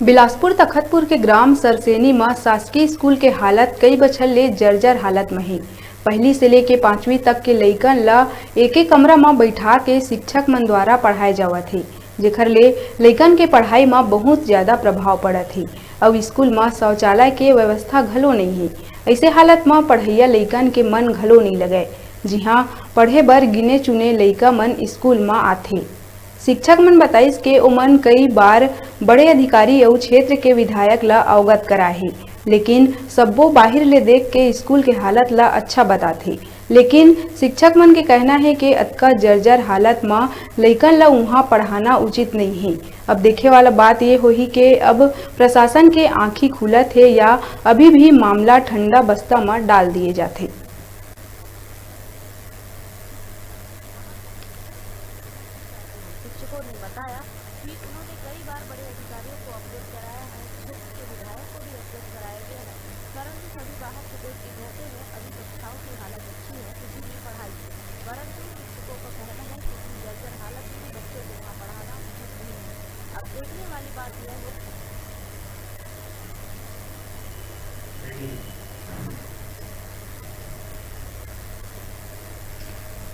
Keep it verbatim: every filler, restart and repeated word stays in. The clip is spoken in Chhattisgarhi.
बिलासपुर तखतपुर के ग्राम सरसेनी म शासकीय स्कूल के हालत कई बछर ले जर्जर हालत म हे। पहली से लेके पांचवी तक के लइकन ल एक एक कमरा म बैठा के शिक्षक मन द्वारा पढ़ाए जावत हे, जेखर ले लइकन के पढ़ाई म बहुत ज्यादा प्रभाव पड़त हे। अउ स्कूल म शौचालय के व्यवस्था घलो नइ हे। अइसे हालत म पढ़इया लइकन के मन घलो नइ लगय, जिहां पढ़े बर गिने चुने लइका मन स्कूल म आथे। शिक्षक मन बताइस के ओमन कई बार बड़े अधिकारी अउ क्षेत्र के विधायक ल अवगत कराए हे, लेकिन सब्बो बाहिर ले देख के स्कूल के हालत ल अच्छा बताथे। लेकिन शिक्षक मन के कहना हे के अतका जर्जर हालत म लइकन ल उहां पढ़ाना उचित नइ हे। अब देखे वाला बात ये होही के अब प्रशासन के आंखी खुलत हे या अभी भी मामला ठंडा बस्ता म डाल दिए जाथे। शिक्षकों ने बताया कि उन्होंने कई बार बड़े अधिकारियों को अवगत कराया है, क्षेत्र के विधायक को भी अवगत कराया गया है, परंतु सभी बाहर से देख के कहते हैं अभी कक्षाओं की हालत अच्छी है, किसी की पढ़ाई, परंतु शिक्षकों का कहना है कि इतनी जर्जर हालत में बच्चों को वहाँ पढ़ाना उचित नहीं है। अब देखने वाली बात यह है।